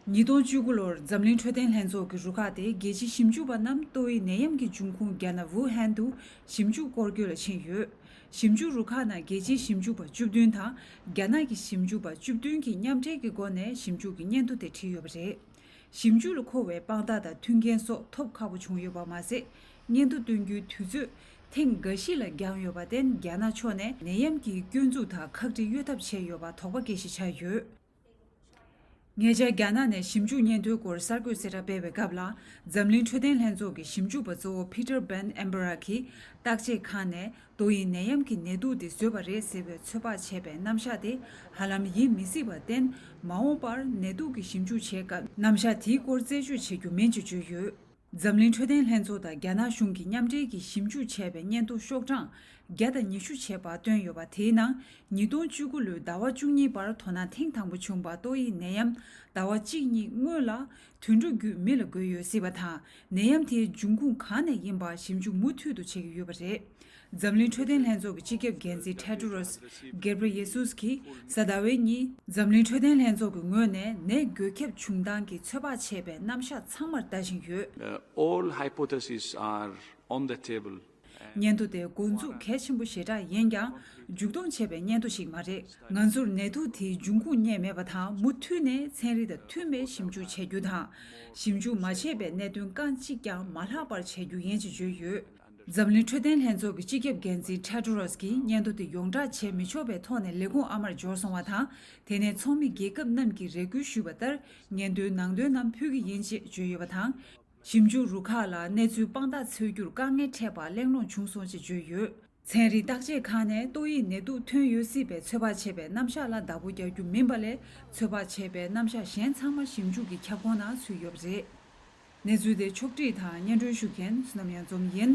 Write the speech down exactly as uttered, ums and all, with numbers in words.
ཉིས་སྟོང་བཅུ་དགུ་ལོར་འཛམ་གླིང་འཕྲོད་བསྟེན་ལྷན་ཚོགས་ཀྱི་རུ་ཁག་དེ་རྒྱལ་སྤྱིའི་ཞིབ་འཇུག་པ་རྣམས་ཏོག་དབྱིབས་ནད་ཡམས་ཀྱི་འབྱུང་ཁུངས་རྒྱ་ནག་ཝུ་ཧན་དུ་ཞིབ་འཇུག་སྐོར་སྐྱོད་ལ་ཕྱིན་ཡོད། ཞིབ་འཇུག་རུ་ཁག་ནང་རྒྱལ་སྤྱིའི་ཞིབ་འཇུག་པ་བཅུ་བདུན་དང་རྒྱ་ནག་གི་ཞིབ་འཇུག་པ་བཅུ་བདུན་གྱིས་མཉམ་འབྲེལ་གྱི་སྒོ་ནས་ཞིབ་འཇུག་གི་སྙན་ཐོ་དེ་བྲིས་ཡོད་པ་རེད། ཞིབ་འཇུག་ལ་མཁོ་བའི་དཔང་རྟགས་དང་མཐུན་རྐྱེན་སོགས་ཐོབ་ཁག་པོ་བྱུང་ཡོད་པ་མ་ཟད། སྙན་ཐོ་བཏོན་རྒྱུའི་དུས་ཚོད་ཐེངས་འགའ་ཞིག་ལ་འགྱངས་ཡོད་པར་བརྟེན། རྒྱ་ནག་ཕྱོགས་ནས་ནད་ཡམས་ཀྱི་སྐྱོན་འཛུགས་དང་ཁག་དཀྲི་གཡོལ་ཐབས་བྱས་ཡོད་པ་དོགས་པ་སྐྱེ་གཞི་ཆགས་ཡོད། ཉེ་ཆར་རྒྱ་ནག་ནས་ཞིབ་འཇུག་སྙན་ཐོའི་སྐོར་གསར་འགོད་གསལ་བསྒྲགས་སྤེལ་བའི་སྐབས་ལ། འཛམ་གླིང་འཕྲོད་བསྟེན་ལྷན་ཚོགས་ཀྱི་ཞིབ་འཇུག་པ་གཙོ་བོ་Peter Ben Ambra གྱིས་བརྟག་དཔྱད་ཁང་ནས་ཏོག་དབྱིབས་ནད་ཡམས་ཀྱི་ནད་དུག་དེ་བཟོས་པ་རེད་ཟེར་བའི་ཚོད་དཔག་བྱས་པའི་རྣམ་གཞག་དེ་ཧ་ལམ་ཡིད་མི་སྲིད་པར་བརྟེན། མ་འོངས་པར་ནད་དུག་གི་ཞིབ་འཇུག་བྱེད་སྐབས་རྣམ་གཞག་དེའི་སྐོར་རྩད་གཅོད་བྱེད་རྒྱུ་མིན་ཅེས་བརྗོད་ཡོད། འཛམ་གླིང་འཕྲོད་བསྟེན་ལྷན་ཚོགས་དང་རྒྱ་ནག་གཞུང་གིས་མཉམ་འབྲེལ་གྱིས་ཞིབ་འཇུག་བྱས་པའི་སྙན་ཐོ་ཤོག་གྲངས་བརྒྱ་དང་ཉི་ཤུ་བྱས་པ་བཏོན་ཡོད་པ། དེའི་ནང་ཉིས་སྟོང་བཅུ་དགུ་ལོའི་ཟླ་བ་བཅུ་གཉིས་པར་དོ་སྣང་ཐེངས་དང་པོ་བྱུང་བ་ཏོག་དབྱིབས་ནད་ཡམས་ཟླ་བ་གཅིག་གཉིས་སྔོན་ལ་དུད་འགྲོ་བརྒྱུད་མི་ལ་འགོས་ཡོད་སྲིད་པ་དང་། ནད་ཡམས་དེའི་འབྱུང་ཁུངས་གང་ནས་ཡིན་པ་ཞིབ་འཇུག་མུ་མཐུད་དུ་བྱེད་ཀྱི་ཡོད་པ་རེད། འཛམ་གླིང་འཕྲོད་བསྟེན་ལྷན་ཚོགས་ཀྱི་སྤྱི་ཁྱབ་འགན་འཛིན་ཊེ་ཌོ་རོས་གྷེ་བྷྲི་ཡེ་སུས་ཀྱིས་གཟའ་ཟླ་བའི་ཉིན་འཛམ་གླིང་འཕྲོད་བསྟེན་ལྷན་ཚོགས་ཀྱི་ངོས་ནས་ནད་འགོས་ཁྱབ་བྱུང་སྟངས་ཀྱི་ཚོད་དཔག་བྱས་པའི་རྣམ་གཞག་ཚང་མར་ལྟ་བཞིན་ཡོད། Uh, all hypotheses are on the table. སྙན་ཐོ་དེ་འགོ་འཛུགས་གལ་ཆེན་པོ་ཞེ་དྲག་ཡིན་ཀྱང་། མཇུག་སྡོམ་བྱས་པའི་སྙན་ཐོ་ཞིག་མ་རེད། ང་ཚོར་ནད་དུག་དེའི་འབྱུང་ཁུངས་རྙེད་མེད་པ་དང་། མུ་མཐུད་ནས་ཚན་རིག་དང་མཐུན་པའི་ཞིབ་འཇུག་བྱེད་རྒྱུ་དང་། ཞིབ་འཇུག་མ་བྱས་པའི་གནད་དོན་རྐང་གཅིག་ཀྱང་མ་ལྷག་པར་བྱེད་རྒྱུ་ཡིན་ཅེས་བརྗོད་ཡོད། འཛམ་གླིང་འཕྲོད་བསྟེན་ལྷན་ཚོགས་ཀྱི་སྤྱི་ཁྱབ་འགན་འཛིན་ཊེ་ཌོ་རོས་ཀྱིས་སྙན་ཐོ་དེ་ཡོངས་བསྒྲགས་བྱེད་མི་ཆོག་པའི་ཐོག་ནས་ལས་ཁུངས་ཨ་མར་འབྱོར་སོང་བ་དང་། དེ་ནས་ཚོགས་མི་རྒྱལ་ཁབ་རྣམས་ཀྱིས་རེ་སྐུལ་ཞུས་པ་ལྟར། སྙན་ཐོའི་ནང་དོན་རྣམས་ཕུལ་གྱི་ཡིན་ཅེས་བརྗོད་ཡོད་པ་དང་། ཞིབ་འཇུག་རུ་ཁག་ལ་གནས་ཚུལ་དཔང་རྟགས་འཚོལ་རྒྱུར་དཀའ་ངལ་འཕྲད་པར་གླེང་སློང་བྱུང་སོང་ཅེས་བརྗོད་ཡོད། ཚན་རིག་བརྟག་དཔྱད་ཁང་ནས་ཏོག་དབྱིབས་ནད་དུག་ཐོན་ཡོད་སྲིད་པའི་ཚོད་དཔག་བྱས་པའི་རྣམ་གཞག་ལ་བདག་པོ་རྒྱག་རྒྱུ་མིན་པ་ལས། ཚོད་དཔག་བྱས་པའི་རྣམ་གཞག་གཞན་ཚང་མ་ཞིབ་འཇུག་གི་ཁྱབ་ཁོངས་ནང་ཚུད་ཡོད་པ་རེད། གནས་ཚུལ་དེ་ཕྱོགས་བསྒྲིགས་དང་སྙན་སྒྲོན་ཞུ་མཁན་བསོད་ནམས་གཡང་འཛོམས་ཡིན།